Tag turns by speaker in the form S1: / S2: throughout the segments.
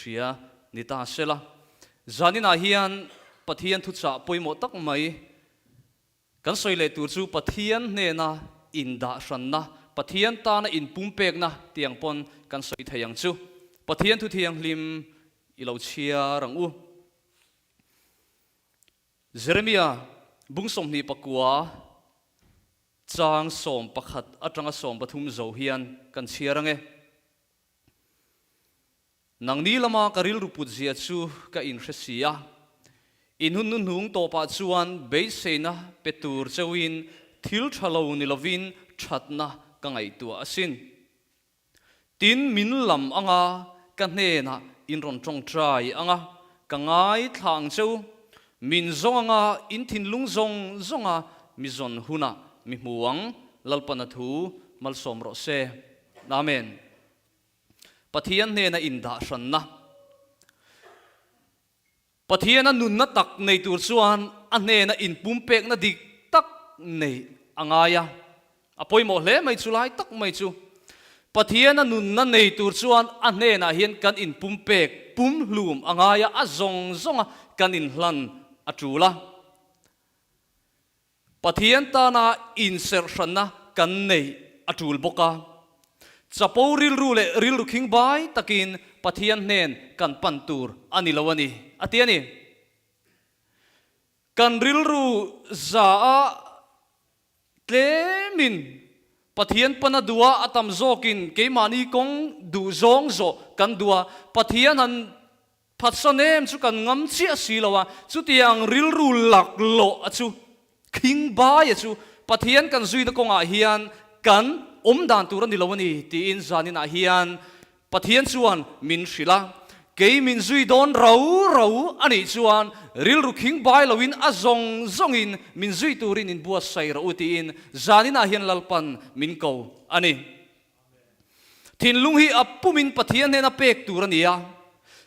S1: hria ni ta sela. Zaninah hian Pathian thuchah pawimawh tak mai kan sawi leh tur chu Pathian hnena indah hranna, Pathian tana inpumpekna tiang pawn kan sawi thei ang chu. Pathian thu thianghlim i lo chhiar ang u. Jeremia bung 29 chang 11 atanga 13 zo hian kan chhiar ang e. Nangni lama ka rilru put zia chu ka inhre si a, in hun hnuhnung tawpah chuan beiseina pe tur cheuhin thil tha lo ni lovin thatna ka ngaihtuah asin. Tin, min lam anga ka hnenah in rawn tawngtai anga ka ngaithla ang cheu, min zawng anga in thinlung zawng zawnga mi zawn hunah mi hmu ang, Lalpana thu malsawm rawh se. Amen. Pathian hnena indah hranna. Pathiana nunna tak nei tur chuan a hnena inpumpekna dik tak neih a ngai a. A pawimawh hle mai chu lai tak mai chu. Pathiana nunna nei tur chuan a hnenah hian kan inpumpek pumhlum a ngai a, a zawng zawnga kan inhlan a tul a. Pathian tana inserhranna kan neih a tul bawk a. Chapo rilru leh rilru khingbai takin Pathian hnen kan pan tur a ni lo a ni, a ti a ni. Kan rilru za a tlemin Pathian pana duha a tam zawkin keimahni kawng duh zawng zawh kan duh a, Pathian han Phatsan em chu kan ngam chiah si lo a, chutiang rilru lak loh a chu, khing bai a chu Pathian kan zuina kawngah hian kan awm dan tur a ni lo a ni tiin zaninah hian Pathian chuan min hrilh a. Kei min zui dawn rau rau a nih chuan rilru khing bai loin a zawng zawngin min zui turin in buatsaih rawh u tiin zaninah hian Lalpan min ko a ni. Thinlung hi a pumin Pathian hnena pek tur a ni a,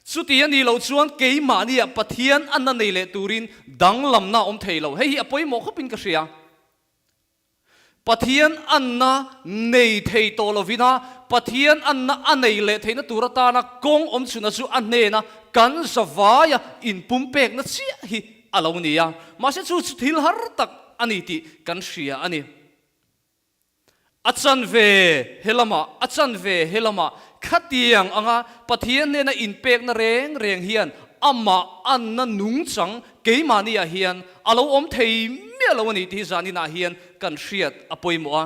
S1: chuti a nih loh chuan keimahniah Pathian a na nei leh turin danglamna a awm thei lo. Hei hi a pawimawh khawpin ka hria. Pathian anna nei thei tawh lovina Pathian anna a nei leh theihna tur atana kawng awm chhunna chu a hnena kan zavaia inpumpekna chiah hi a lo ni a. Mahse chu chu thil har tak a ni tih kan hria a ni. A chanve he lamah, a chanve he lamah, khatiang anga Pathian hnena inpekna reng reng hian amah anna nungchang keimahniah hian a lo awm thei miah lo a ni tih hi zaninah hian kan hriat a pawimawh a.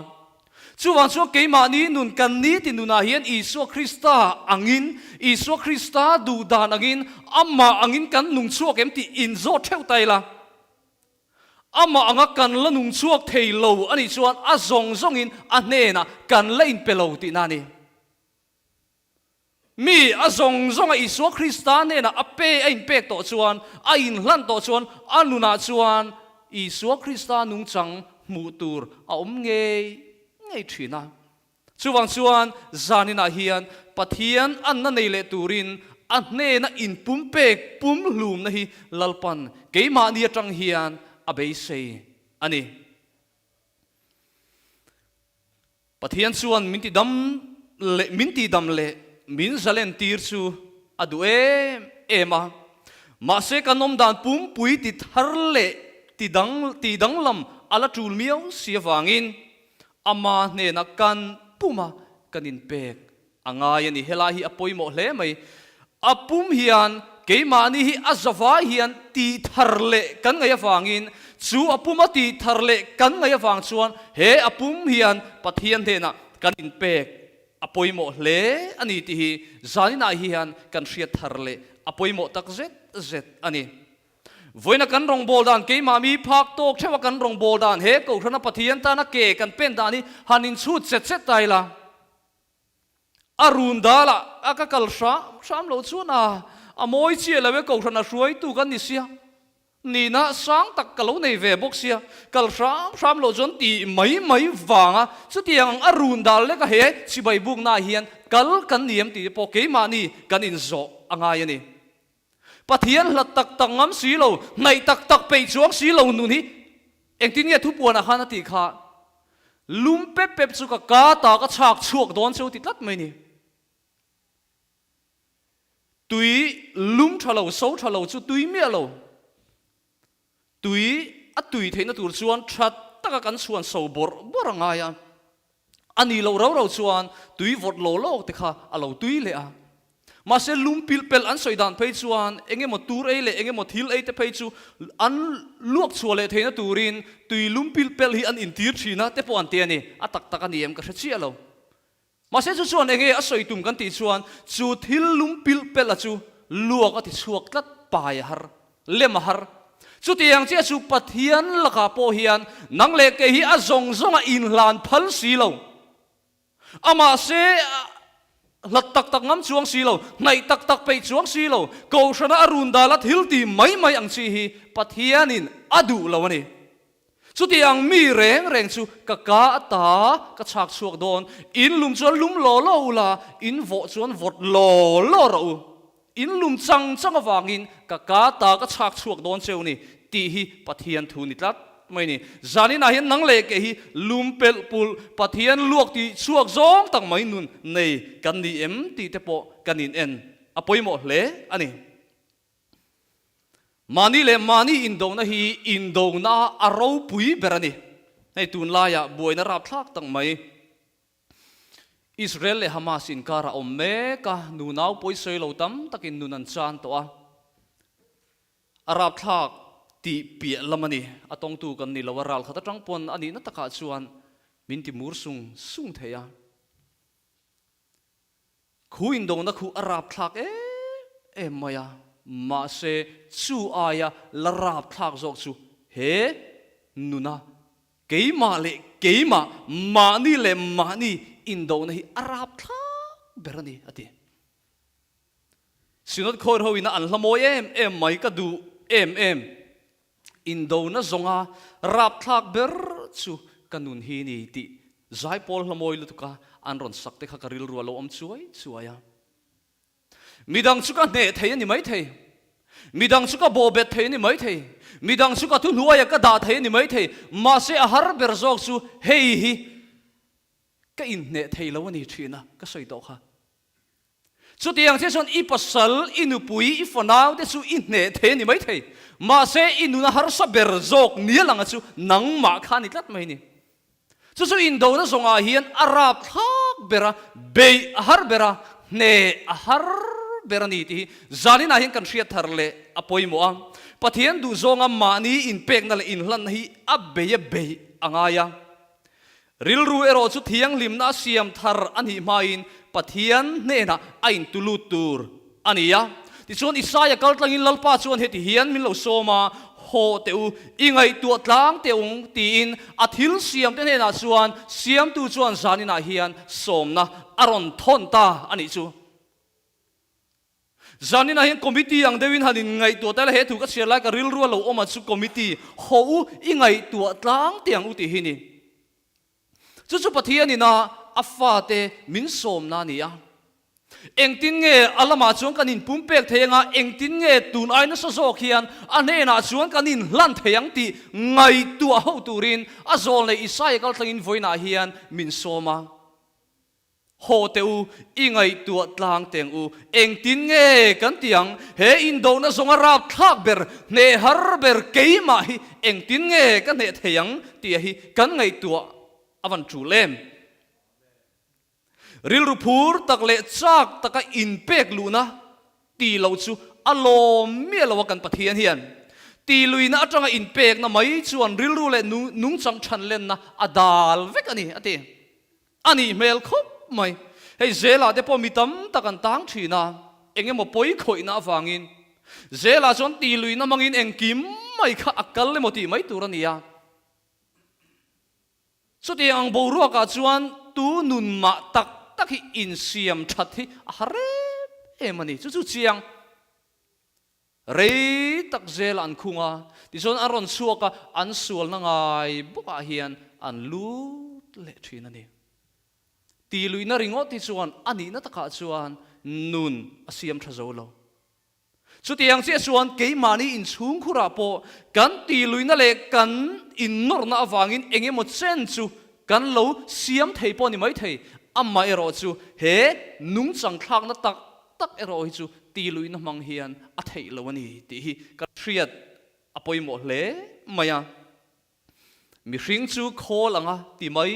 S1: Chuvang chuan keimahni nun kan ni ti nunah hian Isua Krista angin, Isua Krista duhdan angin, amah angin kan nung chhuak em tih inzawt theuh ta ila. Amah anga kan la nung chhuak thei lo a nih chuan a zawng zawngin a hnenah kan la inpe lo tihna a ni. Mi a zawng zawnga Isua Krista hnenah a pe a inpek tawh chuan, a inhlan tawh chuan a nunah chuan Isua Krista nungchang hmuh tur a awm ngei ngei thin a. Chuvang chuan zaninah hian Pathian anna nei leh turin a hnena inpumpek pumhlumna hi Lalpan keimahni atang hian a beisei a ni. Pathian chuan min tidam leh min tihdam leh min zalen tir chu a duh em em a. Mahse kan awmdan pumpui ti thar leh tidang tihdanglam a la tul miau si avangin Ama hnena kan puma kan inpek a ngai a ni. Helai hi a pawimawh hle mai. A pum hian keimahni hi a zavai hian tih thar leh kan ngaih avangin chu a puma tih thar leh kan ngaih avang chuan he a pum hian Pathian hnenah kan inpek a pawimawh hle a ni tih hi zaninah hian kan hriat thar leh a pawimawh tak zet zet a ni. Vawiina kan rawngbâwl dan, keimah mi phâk tâwk theuha kan rawngbâwl dan, he Kohhrana Pathian tana ke kan pen dan hi han inchhût chet chet ta ila, a rûn dâlah a ka kal hrâm hrâm loh chuan a a mawi chiah lo e, Kohhrana hruaitu kan ni sia, nihna sâng tak ka lo nei ve bawk sia, kal hrâm hrâm loh chuan tih mai mai vânga chutiang a rûn dâl leka he chibai bûknaah hian kal kan ni em tih pawh keimahni kan inzawh a ngai a ni. Pathian hlat tak tak ngam si lo, hnaih tak tak peih chuang si lo nun hi engtin nge thupuanah khan a tih kha? Lum pep pep chu ka ka ta ka chhak chhuak dawn cheu ti tlat mai ni. Tui lum tha lo, so tha lo chu tui miah lo. Tui a tui theihna tur chuan tha taka kan chhuan so bawrh bawrh a ngai a. A ni loh rau rau chuan tui vawt lo lawk te kha a lo tui leh a. Mahse lum pilh pelh an sawi dan phei chuan eng emaw tur ei leh eng emaw thil ei te phei chu an luak chhuah leh theihna turin tui lum pilh pelh hi an intir thin a te pawh an ti a ni. A tak tak a ni em ka hre chiah lo. Mahse chu chuan enge a sawi tum kan tih chuan chu thil lum pilh pelh a chu luak a ti chhuak tlat pai a har, lem a har. Chutiang chiah chu Pathian lakah pawh hian nang leh kei hi a zawng zawng a inhlan phal si lo. Amah se hlat tak tak ngam chuang si lo, hnaih tak tak peih chuang si lo, Kohhrana a run dal a thil ti mai mai ang chi hi Pathianin a duh lo a ni. Chuti ang mi reng reng chu ka ka ata ka chhak chhuak dawn, in lum chuan lum law law u la, in vawh chuan vawt law law rawh u. In lum chang chang avangin ka ka ata ka chhak chhuak dawn cheu ni tih hi Pathian thu ni tlat mai ni. Zaninah hian nang leh keh hi lum pelh pulh Pathian luak tih chhuak zawng tak mai nun nei kan ni em tih te pawh kan in en a pawimawh hle a ni. Mahni leh mahni indona hi indona a ropui ber a ni. Hei tunlaiah buaina rapthlak tak mai Israel leh Hamas inkar a awm mek a, nunau pawisawi lo tam takin nun an chan tawh a. A rapthlak tih piah lam a ni, a tawngtu kan ni lo a, ral khat atang pawn a nihna takah chuan min ti mur sung sung thei a. Khu indona khu a rapthlak em em mai a, mahse chu aia la rapthlak zawk chu he nuna keimah leh keimah, mahni leh mahni indona hi a rapthlak ber a ni, a ti. Synod Choir ho ina an hla mawi em em mai ka duh em em. Indona zawnga rapthlak ber chu ka nun hi ni tih zaipawl hla mawi lutuka an rawn sak te kha ka rilru a lo awm chuai chuai a. Midang chu ka hneh thei a ni maithei, midang chu ka bawhbet thei a ni maithei, midang chu ka thuhnuaia ka dah thei a ni maithei, mahse a har ber zawk chu hei hi ka inhneh thei lo a ni thin a, ka sawi tawh kha. Chutiang che chuan i pasal, i nupui, i fanau te chu i hneh thei a ni maithei. Mahse, i nuna harsa ber zawk nia langa chu nangmah kha a ni tlat mai ni. Chu chu indona zawngah hian a rapthlak ber a, beih a har ber a, hneh a har ber a ni tih hi zaninah hian kan hriat thar leh a pawimawh a. Pathian duhzawnga mahni inpekna leh inhlanna hi a bei a beih a ngai a. Rilru erawh chu thianghlimna a siam thar a nih hmain Pathian hnenah a intulut tur a ni a. Tichuan Isaia kal tlangin Lalpa chuan heti hian min lo sawm a, Haw teh u, i ngaihtuah tlang teh ung, tiin a thil siamte hnenah chuan Siamtu chuan zaninah hian sawmna a rawn thawn ta a nih chu. Zaninah hian committee ang deuhin han inngaihtuah ta ila, he thu ka chhiar lai ka rilru a lo awm a chu committee haw u i ngaihtuah tlang teh ang u tih hi ni. Chu chu Pathianin a a fate min sawmna a ni a. Engtin nge a lamah chuan kan inpumpek thei anga, engtin nge tun ai nasa zawk hian a hnenah chuan kan inhlan thei ang tih ngaihtuah ho turin a zawlnei Isaia kaltlangin vawiinah hian min sawm a. Haw teh u, i ngaihtuah tlang teng u. Engtin nge kan ti ang? He indona zawnga rapthlak ber, hneh har ber keimah hi engtin nge ka hneh thei ang tih hi kan ngaihtuah a van tul em? Rilru phur tak leh chak taka inpek luhna ti lo chu a lawm miah lo a kan Pathian hian. Ti luihna atanga inpekna mai chuan rilru leh nungchang thanlenna a dal vek a ni, a ti. A nih hmel khawp mai. Hei Zela te pawh mi tam tak an tang thin a, eng emaw pawi khawihna avangin. Zela chuan ti luihna hmangin engkim mai kha a kal emaw tih mai tur a ni a. Chutiang ang boruakah chuan tu nun mah tak tak hi insiam that hi a har em em a ni. Chu chu chiang. Rei tak zel an khung a, tichuan an rawn chhuak a, an sualna ngai bawkah hian an lut leh thin a ni. Ti luihna ringawt hi chuan a nihna takah chuan nun a siam tha zo lo. Chutiang chiah chuan keimahni inchhungkhurah pawh kan ti luihna leh kan innawrhna avangin eng emaw chen chu kan lo siam thei pawh a ni maithei. Amaherawhchu he nungchang thlakna tak. tak erawh hi chu ti luihna hmang hian a theih lo a ni tih hi ka hriat a pawimawh hle mai a. Mihring chu khawl anga ti mai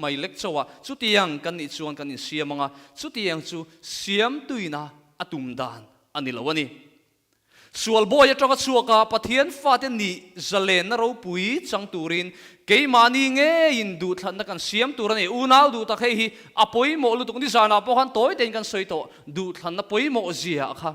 S1: mai lek chauh a, chutiang kan nih chuan kan insiam anga, chutiang chu siamtuina a tum dan a ni lo a ni. Sual bawi atanga chhuak a Pathian fate nih zalenna ropui chang turin keimahni ngeiin duhthlanna kan siam tur a ni. Unau duh tak hei hi a pawimawh lutuk nizanah pawh khan tawi tein kan sawi tawh duhthlanna pawimawh zia kha.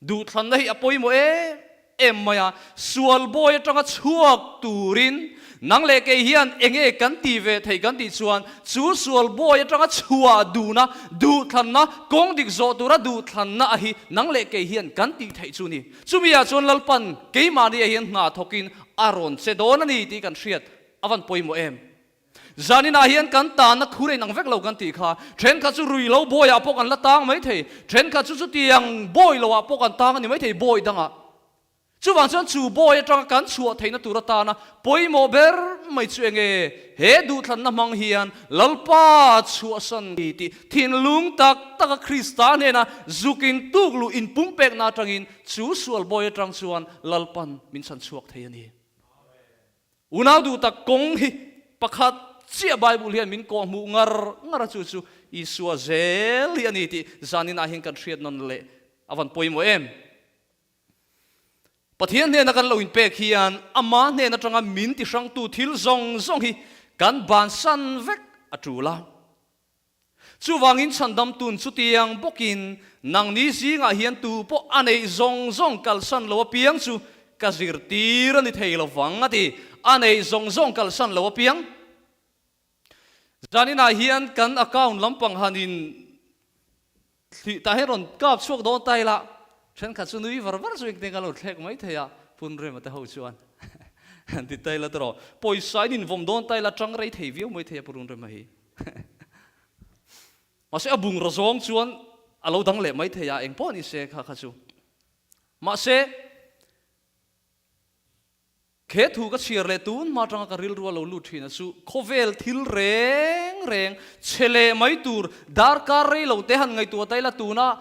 S1: Duhthlanna hi a pawimawh em em mai a, sual bawi atanga chhuak turin Nang leh kei hian enge kan ti ve thei kan tih chuan chu sual bawi atanga chhuah duhna, duhthlanna, kawng dik zawh tura duhthlanna a hi nang leh kei hian kan tih theih chu ni. Chumi ah chuan Lalpan keimahni ah hian hna thawkin a rawn che dawn a ni tih kan hriat a van pawimawh em? Zanin ah hian kan tanna khur a inang vek lo kan tih kha thenkhat chu rui lo bawi ah pawh kan la tang mai thei, thenkhat chu chutiang bawi lo ah pawh kan tang a ni mai thei bawi dangah. Chuvang chuan chu bawi atanga kan chhuah theihna tur atana pawimawh ber mai chu enge he duhthlanna hmang hian Lalpa chhuahsan ni tih thinlung tak taka Krista hnena zukin tuk luh inpumpekna atangin chu sual bawi atang chuan Lalpan min chhan chhuak thei a ni. Unau duh tak kawng hi pakhat chiah Bible hian min kawhhmuh ngar ngar a chu chu Isua zel hi a ni tih zaninah hian kan hriat nawn leh a van pawimawh em? Pathian hnena kan lo inpek hian ama hnen atanga min ti hrangtu thil zawng zawng hi kan bansan vek a tul a. Chuvangin chhandamtun chutiang bawkin nangni zingah hian tu pawh a neih zawng zawng kalsan lo apiang chu ka zirtir a ni thei lo vang a ti. A neih zawng zawng kalsan lo apiang. Zaninah hian kan account lampang hanin Thli tah hian rawn kap chhuak dawn ta ila, thenkhat chu nui var var chu engtin ka lo thlek mai thei a, Pun Rema te ho chuan an ti ta ila tawh, pawisa in invawm dawn ta ila tang rei thei viau mai thei a Purun Rema hi. Mahse a bungraw zawng chuan a lo dang leh mai thei a, eng pawh ni se kha kha chu. Mahse. He thu ka chhiar leh tun hma atanga ka rilru a lo lut thin a chu khawvel thil reng reng chhe leh mai tur darkar rei lo te han ngaihtuah ta ila tuna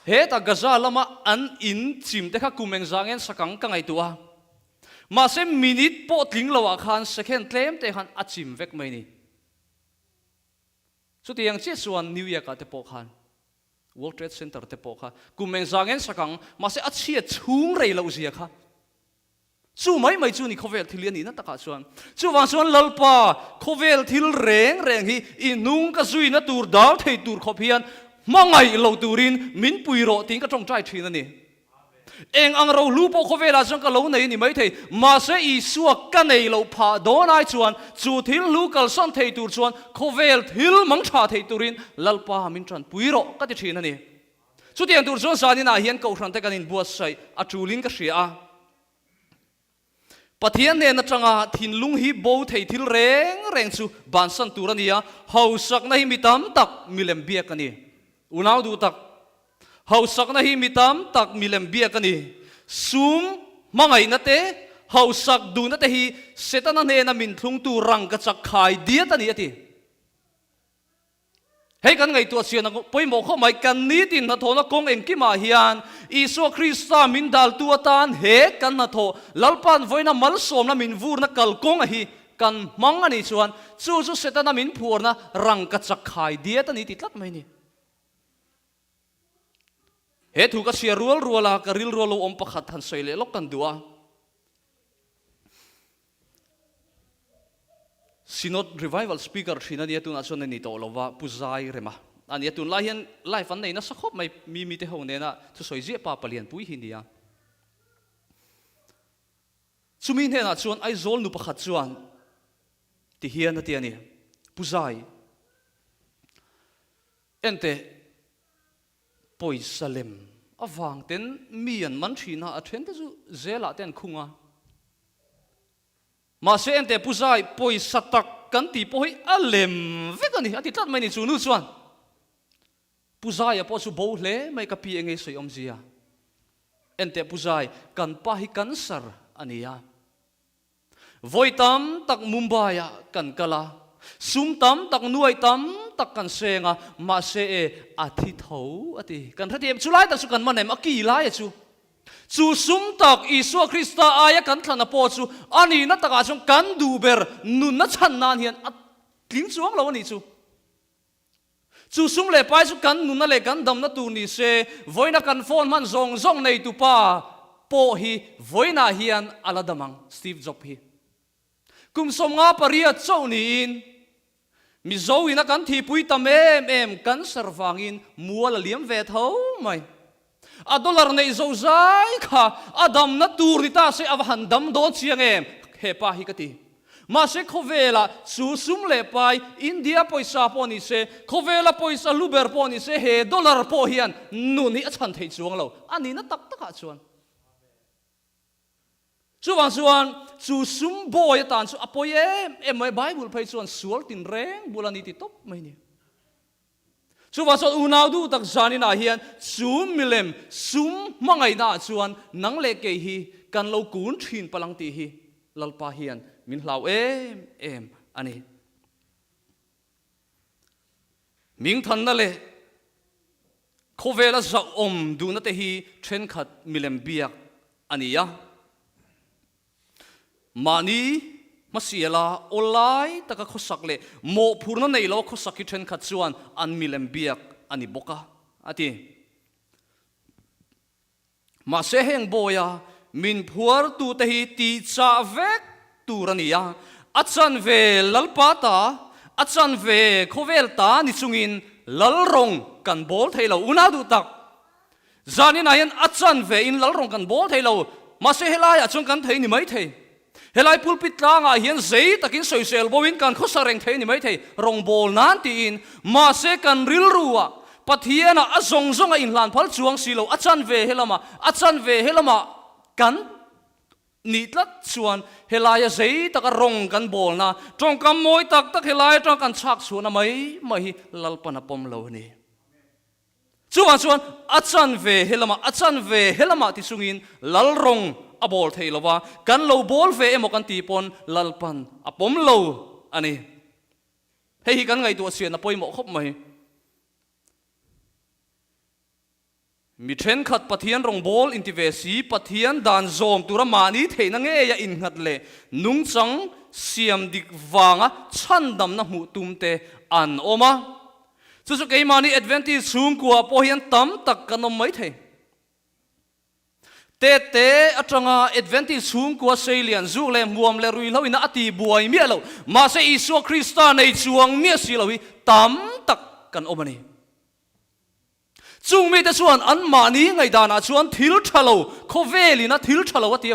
S1: heta Gaza lama an in chim te kha kum engzah ngen sakang ka ngaihtuah a mahse minute pawh tling lo ah khan second tlem te khan a chim vek mai ni. Chutiang chiah chuan New York ah te pawh khan World Trade Center te pawh kha kum engzah ngen sak ang, mahse a chhiat chhung rei loh zia kha chu mai mai chu ni khawvel thil hi a nihna takah chuan. Chuvang chuan Lalpa khawvel thil reng reng hi i hnung ka zuina tur dal thei tur khawp hian hmangaih lo turin min pui rawh tiin ka tawngtai thin a ni. Eng ang rohlu pawh khawvelah chuan ka lo nei a ni maithei, mahse Isua ka nei loh phah dawn ai chuan chu thil hlu kalsawn thei tur chuan khawvel thil mang tha thei turin Lalpa min tanpui rawh ka ti thin a ni. Chutiang tur chuan zaninah hian kohhran te kan inbuatsaih a tulin ka hria a. Pathian hnen atanga thinlung hi bo thei thil reng reng chu bansan tur a ni a, hausakna hi mi tam tak milem biak a ni. Unau duh tak, hausakna hi mi tam tak milem biak a ni. Sum hmangaihna te, hausak duhna te hi Setana hnena min thlungtu rangkachak khai diat a ni a ti. Hei kan ngaihtuah chian ang pawimawh khawp mai, kan nitin hnathawhna kawng engkimah hian Isua Krista min daltu atan he kan hnathawh Lalpa'n vawiina malsawmna min vurna kalkawng a hi kan hmang a nih chuan chu chu Setana min phuarna rangkachak khai diat a ni ti tlat mai a ni. He thu ka chhiar rual rual a, ka rilru a lo awm pakhat han sawi leh lawk kan duh a. Synod Revival Speaker thin a nia tunah chuan a ni tawh lo va, Pu Zai Rema a nia. Tunlai hian live an nei nasa khawp mai, Mimi te ho nena thusawi ziah pa palianpui hi nia. Chumi hnenah chuan Aizawl nu pakhat chuan ti hian a ti a ni, Pu Zai, enteh, Pawisa lem avang ten mi an man thin a, a then te chu zelah te an khung a. Mahse enteh Pu Zai, pawisa tak kan tih pawh hi a lem vek a ni, a ti tlat mai ni chu nu chuan. Pu Zaia pawh chu bo hle mai ka pi engei sawi awmzia. Enteh Pu Zai, kan pa hi cancer a ni a. Vawi tam tak Mumbai ah kan kal a. Sum tam tak, nuai tam tak kan seng a, mahse e, a thi tho a ti. Kan hrethiam, chulai tak chu kan man em? A ki laia chu. Chu sum tak Isua Krista aia kan thlana pawh chu a nihna takah chuan kan duh ber nunna chhan nan hian a tling chuang lo a nih chu. Chu sum leh pai chu kan nunna leh kan damna tur ni se, vawiina kan phone hman zawng zawng neitu pa pawh hi vawiinah hian a la dam ang, Steve Jobs hi. Kum 58 chauh niin Mizo ina kan thihpui tam em em cancer vangin mual a liam ve tho mai. A dollar neih zo zai kha a damna tur ni ta se a va han dam dawn chiang em he pa hi ka ti. Mahse khawvela chu sum leh pai India pawisa pawh ni se, khawvela pawisa hlu ber pawh ni se he dollar pawh hian nun hi a chhan thei chuang lo a nihna tak takah chuan. Chuvang chuan chu sum bawi atan chu a pawi em em mai, Bible phei chuan sual tin reng bul a ni ti tawp mai ni. Chuvang chuan unau duh tak zaninah hian chu milem sum hmangaihnaah chuan nang leh kei hi kan lo kun thin palang tih hi Lalpa hian min hlau em em a ni. Hmingthanna leh khawvela zauhawm duhna te hi thenkhat milem biak a ni a. Mahni hmasiala awlai taka khawsak leh mawhphurna nei lo khawsak hi thenkhat chuan an milem biak a ni bawk a, a ti. Mahse heng bawia min phuartute hi tihchah vek tur a ni a, a chanve Lalpa ta, a chanve khawvel ta ni chungin Lal rawng kan bawl thei lo. Unau duh tak, zaninah hian a chanve in Lal rawng kan bawl thei lo, mahse helaiah chuan kan thei ni mai thei. Helai pulpit tlangah hian zei takin sawisel boin kan khawsa reng thei a ni maithei, rawngbâwl nan tiin. Mahse kan rilruah Pathianah a zawng zawng a inhlan phal chuang si lo, a chanve he lamah, a chanve he lamah kan nih tlat chuan helaia zei taka rawng kan bâwlna, tawngkam mawi tak tak helai atanga kan chhak chhuahna mai mai hi Lalpan a pawm lo a ni. Chuvang chuan a chanve he lamah, a chanve he lamah ti chungin lal rawng a bawl thei lo va, kan lo bawl ve emaw kan tih pawn Lalpan a pawm lo a ni. Hei hi kan ngaihtuah chhian a pawimawh khawp mai. Mi thenkhat Pathian rawng bawl inti ve si, Pathian dan zawm tura mahni theihna ngeia innghat leh nungchang siam dik vanga chhandamna hmuh tum te an awm a. Chu chu keimahni Adventist chhungkua pawh hian tam tak kan awm mai thei. Tete atanga Adventist chhungkua seilian zuk leh hmuam leh ruihhlo ina a ti buai miah lo, mahse Isua Krista nei chuang miah si lo hi tam tak kan awm a ni. Chung mite chuan anmahni ngaihdanah chuan thil tha lo, khawvelina thil tha lo a ti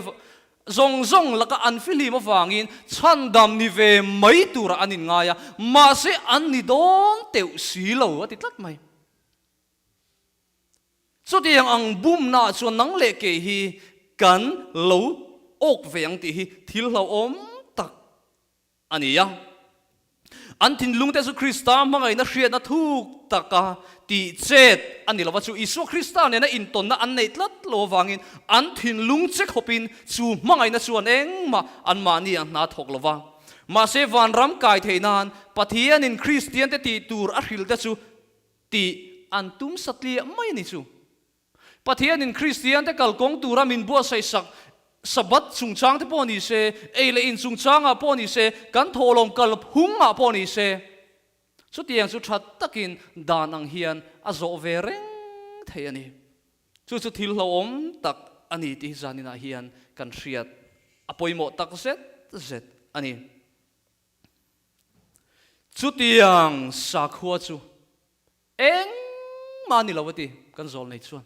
S1: zawng zawng laka an fihlim avangin chhandam ni ve mai turah an inngai a, mahse an ni dawn teuh si lo a ti tlat mai. Chutiang ang bumnaah chuan nang leh kei hi kan lo awk ve ang tih hi thil hlauhawm tak a ni a. An thinlungte chu Krista hmangaihna hriatna thuk taka tih chet a ni lova, chu Isua Krista nena intawnna an neih tlat lo avangin an thinlung che khawpin chu hmangaihna chuan engmah anmahni a hna thawk lova. Mahse vanram kai theih nan Pathianin Kristiante tih tur a hrilhte chu tih an tum satliah mai a ni chu. Pathianin Kristiante kalkawng tura min buatsaih sak Sabbath chungchangte pawh ni se, ei leh in chungchangah pawh ni se, kan thawhlawm kal phungah pawh ni se, chutiang chu tha takin dan ang hian a zawh ve reng thei a ni. Chu chu thil hlauhawm tak a ni tih hi zaninah hian kan hriat a pawimawh tak zet zet a ni. Chutiang sakhua chu Engmah ni lo a ti, kan zawl nei chuan.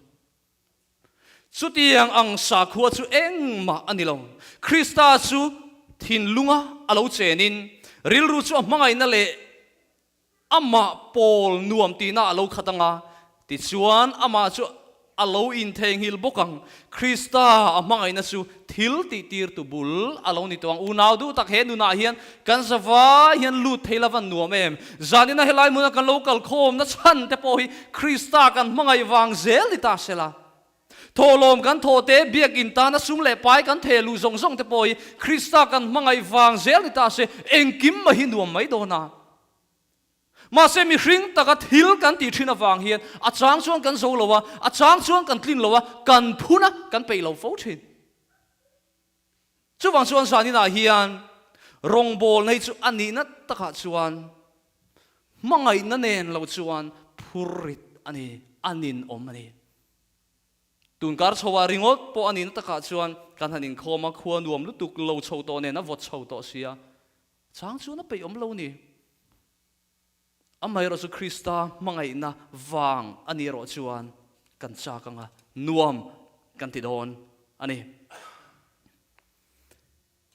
S1: Chutiang ang sakhua chu engmah a ni lo. Krista chu thinlunga a lo chenin, rilru chu a hmangaihna leh amah pawl nuam tihna a lo khat anga, tichuan amah chu A lo intheihnghilh bawk ang. Krista a hmangaihna chu thil tihtirtu bul a lo ni tawh ang. Unau duh tak he nunah hian kan zavai hian lut thei la van nuam em? Zanina helai hmuna kan lo kalkhawmna chhan te pawh hi Krista kan hmangaih vang zel ni ta se la. Thawhlawm kan thawh te, biakinn tana sum leh pai kan theh luh zawng zawng te pawh hi Krista kan hmangaih vang zel ni ta se, engkim mai hi nuam mai dawn a. Mahse mihring taka thil kan tih thin avang hian a chang chuan kan zo lo a, a chang chuan kan tlin lo a, kan phun a, kan peih lo fo thin. Chuvang chuan zaninah hian rawngbawlna hi chu a nihna takah chuan hmangaihna nen lo chuan phurrit a ni, a ninawm a ni. Tunkar chhoah ringawt pawh a nihna takah chuan kan han inkhawm a, khua nuam lutuk lo chho tawh nen a vawt chho tawh sia, chang chuan a peih awm lo ni. Amaherawhchu Krista hmangaihna vang a nih erawh chuan kan chak anga nuam kan ti dawn a ni.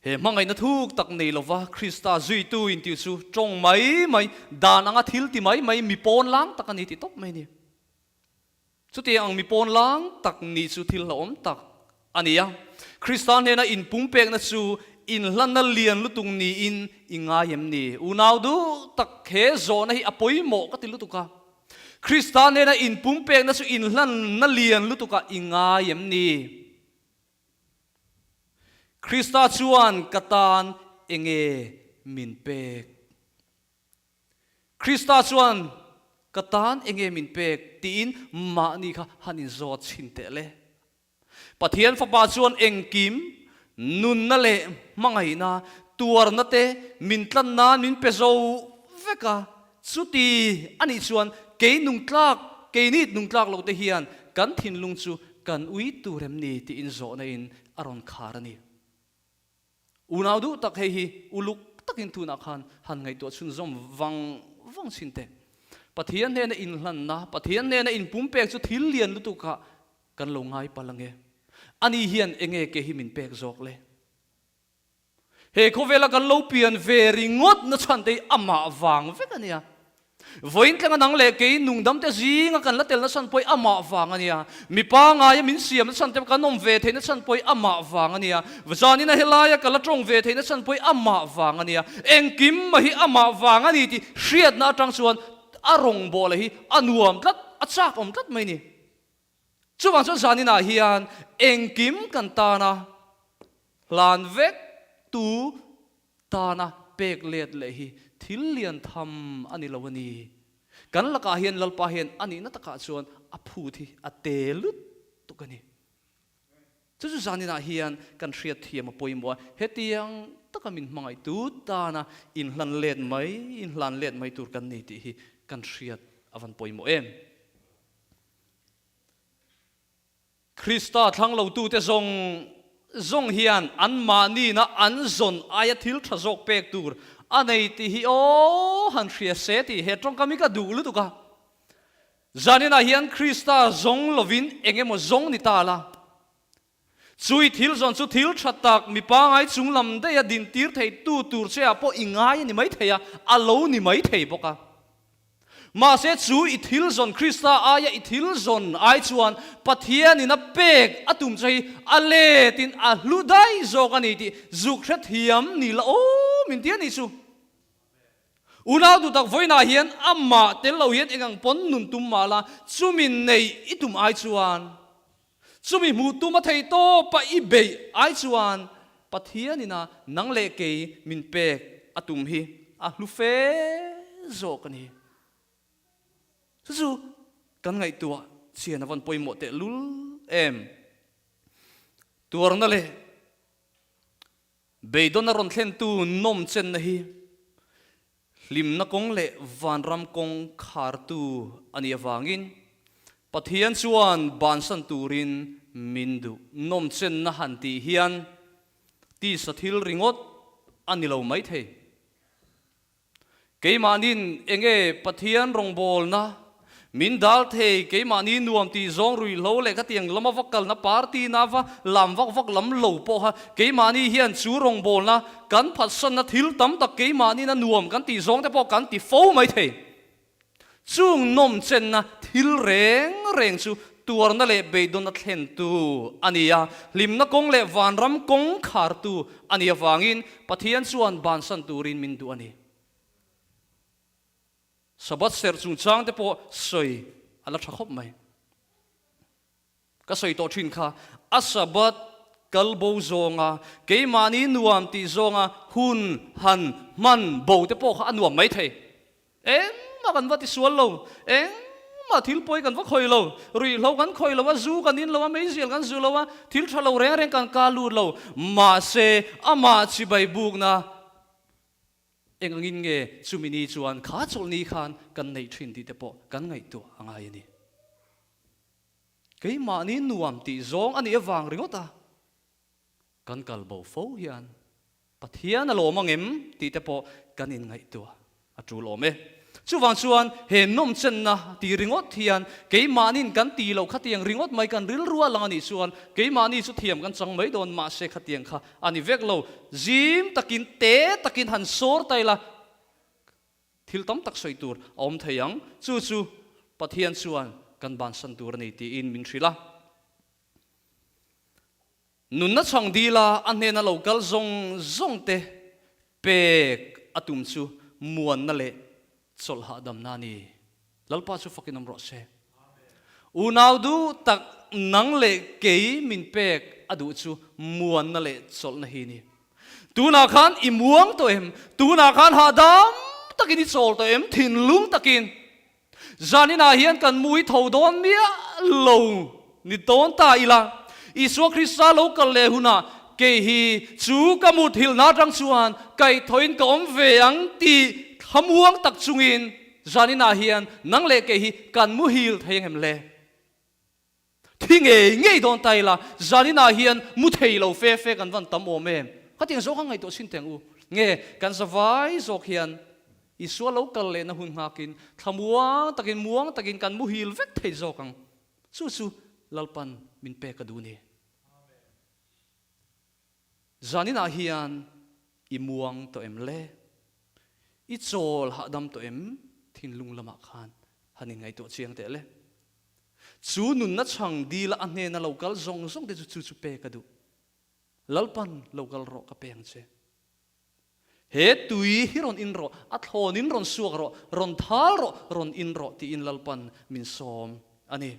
S1: He hmangaihna thuk tak nei lova Krista zuitu intih chu tawng mai mai, dan anga thil ti mai mai, mi pawn lang tak a ni ti tawp mai a ni. Chutiang ang mi pawn lang tak ni chu thil hlauhawm tak a ni a. Krista hnena inpumpekna chu inhlanna lian lutuk niin i ngai em ni? Unau duh tak he zawhna hi a pawimawh ka ti lutuk a. Krista hnena inpumpekna chu inhlanna lian lutukah i ngai em ni? Krista chuan ka tan enge min pek? Krista chuan, Ka tan enge min pek? tiin mahni kha han inzawt chhin teh le. Pathian Fapa chuan engkim, nunna leh hmangaihna, tuarna te min tlan nan min pe zo vek a. Chuti a nih chuan kei nungtlak, keini nungtlak lo te hian kan thinlung chu kan ui tur em ni? tiin zawhna in a rawn khar a ni. Unau duh tak hei hi uluk takin tunah khan han ngaihtuah chhunzawm vang vang chhin teh. Pathian hnena inhlanna, Pathian hnena inpumpek chu thil lian lutukah kan lo ngai palh ange. Ani hian enge ke hi min pek zawk le? He khawvela kan lo pian ve ringawt na chhan te hi amah vang vek a nia. Vawiin tlenga nang leh kei nungdamte zinga kan la tel nachhan pawh hi amah vang a nia. Mipa ngaia min siam nachhan te kan awm ve theih nachhan pawh hi amah vang a nia. Zanin a helaia ka la tawng ve theih nachhan pawh hi amah vang a nia. Engkim mah hi amah vang a ni tih hriatna atang chuan a rawngbawla hi a nuam tlat, a chak awm tlat mai ni. Chuvang chuan zaninah hian engkim kan tana hlan vek tu tana pek let leh hi thil lian tham a ni lo a ni. Kan lakah hian Lalpa hian a nihna takah chuan a phut hi a te lutuk a ni. Chu chu zaninah hian kan hriat thiam a pawimawh a, hetiang taka min hmangaihtu tana inhlan let mai, inhlan let mai tur kan ni tih hi kan hriat a van pawimawh em. Krista thlang lotute zawng zawng hian anmahnina an zawn aia thil tha zawk pek tur a nei tih hi aw han hria se tih he tawngkam hi ka duh lutuk a. Zaninah hian Krista zawng lovin eng emaw zawng ni ta la. Chui thil zawn chu thil tha tak mi pangai chung lam daiha dintir theitu tur che ah pawh i ngai a ni mai thei a, a lo ni mai thei bawk a. Mahse chu i thil zawn Krista aia i thil zawn ai chuan Pathianin a pek a tum che hi a letin a hlu daih zawk a ni tih zuk hrethiam ni la aw min ti a ni chu. Unau duh tak vawiinah hian amah tel lo hian eng ang pawn nun tum mah la, chumi neih i tum ai chuan, chumi hmuh tum a thei tawpa i beih ai chuan Pathianina nang leh kei min pek a tum hi a hlu fe zawk a ni. Chu chu kan ngaihtuah chian a vawn pawimawh tehlul em. Tuarna leh Beidawn a rawn thlentu nawm chenna hi hlimna kawng leh vanram kawng khartu a nih avangin Pathian chuan bansan turin min duh. Nawm chenna han tih hian tisa thil ringawt a ni lo maithei. Keimahni'n enge Pathian rawngbawlna min dal thei, keimahni nuam tih zawng ruihhlo leh khatiang lama va kalna party na va lam vak vak lam lo pawha keimahni hian chu rawngbawlna kan phatsanna thil tam tak keimahni'n a nuam kan tih zawng te pawh kan ti fo mai thei. Chung nawmchenna thil reng reng chu tuarna leh beidawnna thlentu a ni a, hlimna kawng leh vanram kawng khartu a nih avangin Pathian chuan bansan turin min duh a ni. Sabbath serh chungchang te pawh sawi a la tha khawp mai. Ka sawi tawh thin kha, a Sabbath kal bo zawnga keimahni nuam tih zawnga hun han hman bo te pawh kha a nuam mai thei. Engmah kan va tisual lo, engmah thil pawi kan va khawi lo, ruihhlo kan khawi lo a, zu kan in lo a, meizial kan zu lo a, thil tha lo reng reng kan ka lut lo. Mahse, amah chibai bukna eng angin nge chumi ni chuan kha chawlhni khan kan neih thin tih te pawh kan ngaihtuah a ngai a ni. Keimahni nuam tih zawng a nih avang ringawt a, kan kal bo fo hian Pathian a lawm ang em tih te pawh kan inngaihtuah a tul awm e. Chuvang chuan he nawmchenna ti ringawt hian keimahniin kan ti loh khatiang ringawt mai kan rilru a lang a nih chuan keimahni chu thiam kan chang mai dawn mahse khatiang kha a ni vek lo. Zim takin te takin han sawr ta ila thil tam tak sawi tur a awm thei ang. Chu chu Pathian chuan kan bansan tur a ni tiin min hrilh a. Nunna chhang dila a hnena lo kal zawng zawng te pek a tum chu muanna leh chawlh hahdamna a ni. Lalpa chu fakin awm rawh se. Unau duh tak nang leh kei min pek a duh chu muanna leh chawlhna hi ni. Tunah khan i muang tawh em? Tunah khan hahdam takin i chawl tawh em? Thinlung takin. Zaninah hian kan mui tho dawn miah lo ni dawn ta ila, Isua Krista lo kal leh hunah kei hi chu ka muthilhna atang chuan kaihthawhin ka awm ve ang tih thlamuang tak chungin zaninah hian nang leh kei hi kan muhil thei ang em le? Thi ngei ngei dawn ta ila, zaninah hian mu thei lo fe fe kan van tam awm em? Khatiang zawk a ngaihtuah chhin teng u. Nge, kan zavai zawk hian Isua lo kal lehna hun nghakin thlamuang takin muang takin kan muhil vek thei zawk ang. Chu chu Lalpan min pek a duh ni. Zaninah hian i muang tawh em le? I chawl hahdam tawh em? Thinlung lamah khan han inngaihtuah chiang teh le. Chu nunna chhang dila a hnena lo kal zawng zawng te chu chu chu pek a duh. Lalpan lo kal rawh ka peng che. He tui hi rawn in rawh, a thlawn in rawn suak rawh, rawn thal rawh, rawn in rawh tiin Lalpan min sawm a ni.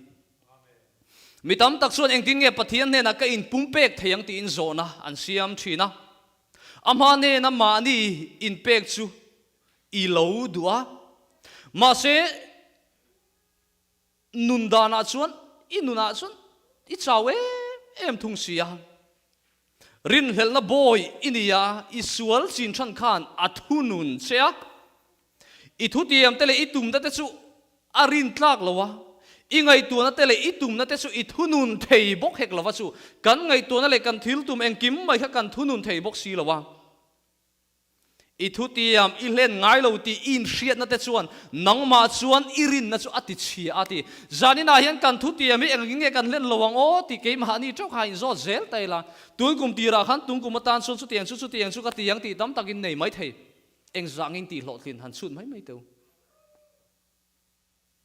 S1: Mi tam tak chuan engtin nge Pathian hnenah ka inpumpek thei ang tiin zawhna an siam thin a. Amah hnena mahni inpek chu i lo duh a. Mahse, Nun danah chuan i nunah chuan i chau em em thung si a. Rinhlelhna bawi i ni a, i sual chin than khan a thunun che a. I thutiam te leh i tumna te chu a rin tlak lo a, i ngaihtuahna te leh i tumna te chu i thunun thei bawk hek lo va chu kan ngaihtuahna leh kan thil tum engkim mai kha kan thunun thei bawk si lo a. I thutiam i hlen ngai lo tih i inhriatna te chuan nangmah chuan i rinna chu a ti chhia a ti. Zaninah hian kan thutiam hi engin nge kan hlen lo ang aw tih keimahni teuh kha inzawt zel ta ila. Tun kum tirah khan tun kum atan chuan chutiang chu chutiang chu ka ti ang tih tam takin nei mai thei. Engzangin tih hlawhtlin han chhut mai mai teu.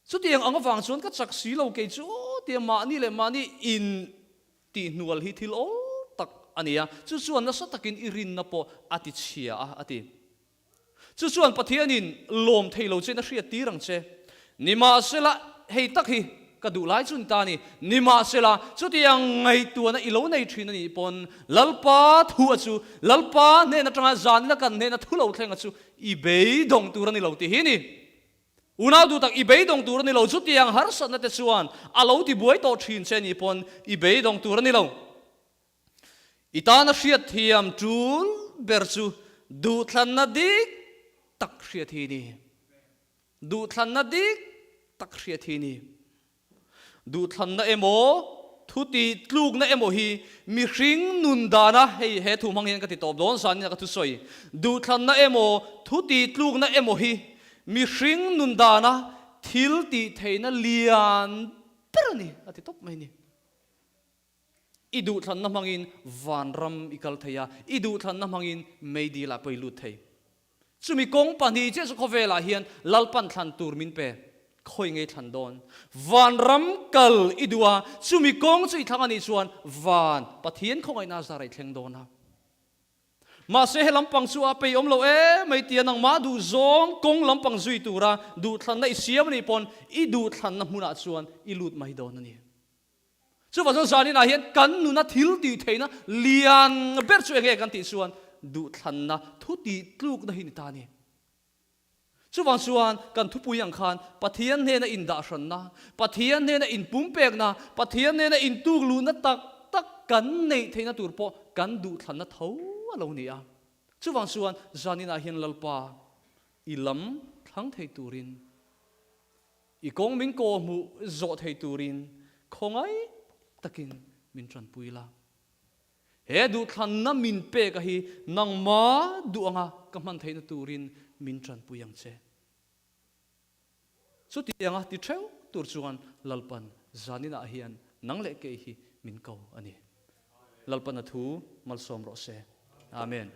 S1: Chutiang ang avang chuan ka chak si lo kei chu tia mahni leh mahni in tihhnual hi thil awl tak a ni a, chu chuan nasa takin i rinna pawh a ti chhia a, a ti. Chu chuan Pathianin lawm thei lo chein a hriat tir ang che. Nimahsela, hei tak hi ka duh lai chu ni ta a ni. Nimahsela, chutiang ngaihtuahna i lo nei thin a nih pawn Lalpa thu a chu, Lalpa hnen atanga zanina kan hnena thu lo thleng a chu i beidawng tur a ni lo tih hi a ni. Unau duh tak i beidawng tur a ni lo, chutiang harsatna te chuan a lo ti buai tawh thin che ni pawn i beidawng tur a ni lo. I tana hriatthiam tul ber chu duhthlanna dik tak hriat hi ni. Duhthlanna dik tak hriat hi ni. Duhthlanna emaw, thutih tlukna emaw hi mihring nun dana, hei he thu hmang hian ka ti tawp dawn zanin a ka thusawi, duhthlanna emaw, thutih tlukna emaw hi mihring nun dana thil tih theihna lian ber a ni, a ti tawp mai a ni. I duhthlanna hmangin vanram i kal thei a, i duhthlanna hmangin meidil ah pawh i lut thei. Chumi kawng pahnih chiah chu khawvelah hian Lalpan thlan tur min pe, khawi ngei thlan dawn. Vanram kal i duh a, chumi kawng chu i thlang a nih chuan van Pathian khawngaihna zar a i thleng dawn a. Mahse he lampang chu a peih awm lo em mai tia nangmah duhzawng kawng lampang zui tura duhthlanna i siam a nih pawn i duhthlanna hmunah chuan i lut mai dawn a ni. Chuvang chuan zaninah hian kan nuna thil tih theihna lian ber chu enge kan tih chuan duhthlanna thu tih tlukna hi ni ta a ni. Chuvang chuan kan thupui ang khan Pathian hnena indahhranna, Pathian hnena inpumpekna, Pathian hnena intukluhna tak tak kan neih theihna tur pawh kan duhthlanna tho a lo ni a. Chuvang chuan zaninah hian Lalpa i lam thlang thei turin, i kawng min kaw hmuh zawh thei turin khawngaih takin min tanpui la. He duhthlanna min pek a hi nangma duh anga ka hman theihna turin min tanpui ang che. Chutianga ti theuh tur chuan Lalpan zaninah hian nang leh kei hi min ko a ni. Lalpan a thu malsawm rawh se. Amen.